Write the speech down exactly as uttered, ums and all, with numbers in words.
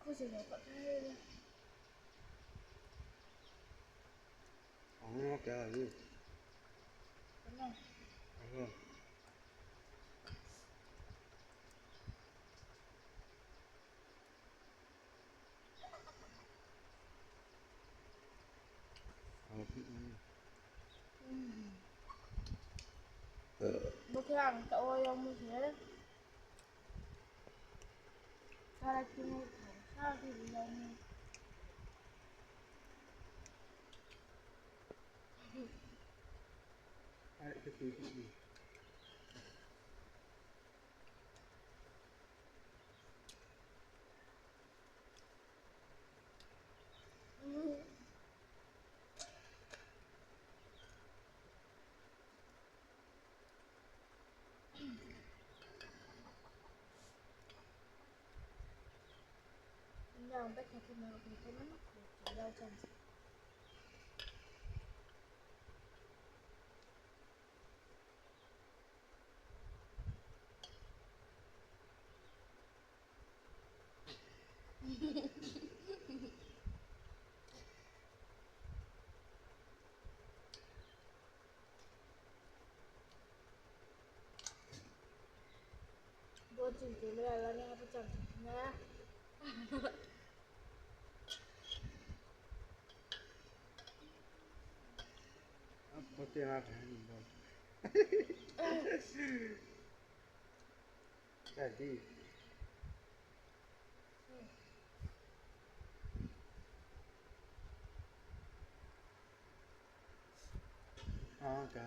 Khusi no kha. Ang no kya ni? Ano. Ano. Bo khe ang taoh wo yagmo se. Sara khe ni thang, sara khe ni yagmo. Ai, khe tui khe ni. Nang bai kha khe ma khe ma, yao chang se. Bo chini tui le ala ni abo chang na. Abo te ha kha ni bo. Adi. Ah, kha.